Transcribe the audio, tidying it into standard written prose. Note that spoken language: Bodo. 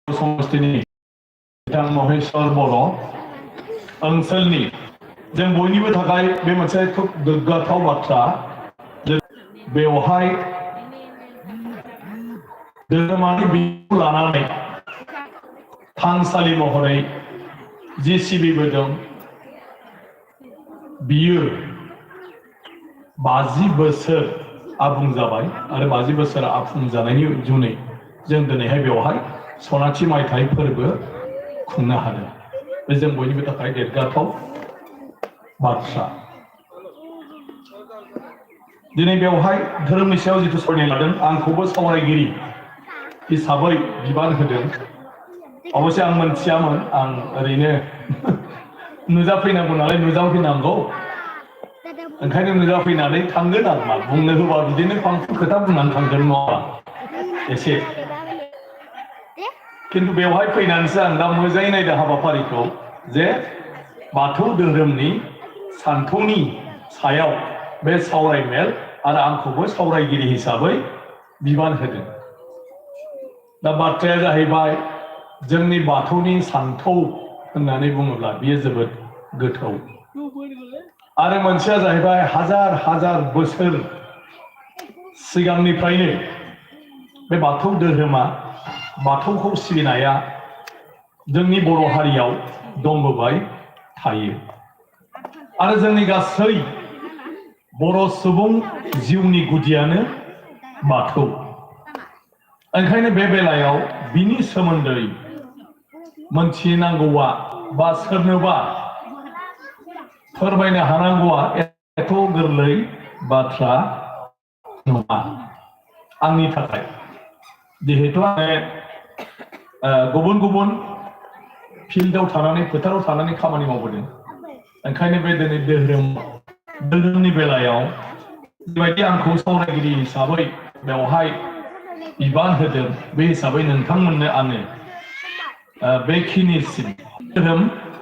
समष्टिनि बिथां महेश्वर बर' ओनसोलनि जों बयनिबो थाखाय बे मोनसे खोब गोग्गाथाव बाथ्रा बेवहाय धोरोमारि बिथिंखौ लानानै थानसालि महरै जि सिबिबोदों बियो 50 बोसोर आबुं जाबाय आरो 50 बोसोर आबुं जानायनि जुनै जों दिनैहाय बेवहाय सनाथि मायथाइ फोरबो खुंनो हादों। बे जों बयनिबो थाखाय देरगाथाव बाथ्रा। दिनै बेवहाय धोरोमनि सायाव जिथु सावरायनाय लादों आंखौबो सावरायगिरि हिसाबै बिबान होदों। अबयसे आं मोनथियामोन आं ओरैनो नुजाफैनांगौ नालाय नुजाफैनांगौ ओंखायनो नुजाफैनानै थांगोन आं मा बुंनो होबा बिदिनो फांफोर खोथा बुंनानै थांगोन नङा एसे किन्तु बेवहाय फैनानैसो आं दा मोजाङै नायदों हाबाफारिखौ जे बाथौ धोरोमनि सानथौनि सायाव बे सावरायमेल आरो आंखौबो सावरायगिरि हिसाबै बिबान होदों। दा बाथ्राया जाहैबाय जोंनि बाथौनि सानथौ होननानै बुङोब्ला बियो जोबोद गोथौ आरो मोनसेया जाहैबाय हाजार हाजार बोसोर सिगांनिफ्रायनो बे बाथौ धोरोमा बाथौखौ सिबिनाया जोंनि बर' हारियाव दंबोबाय थायो आरो जोंनि गासै बर' सुबुं जिउनि गुदियानो बाथौ। ओंखायनो बे बेलायाव बिनि सोमोन्दै मोनथिनांगौआ बा सोरनोबा फोरमायनो हानांगौआ एथ' गोरलै बाथ्रा नङा आंनि थाखाय। जिहेतु आङो गुबुन गुबुन फिल्डआव थानानै फोथाराव थानानै खामानि मावबोदों। ओंखायनो बे दिनै धोरोमनि बेलायाव बेबायदि आंखौ सावरायगिरि हिसाबै बेवहाय बिबान होदों बे हिसाबै नोंथांमोननो आङो बेखिनिसिम धोरोम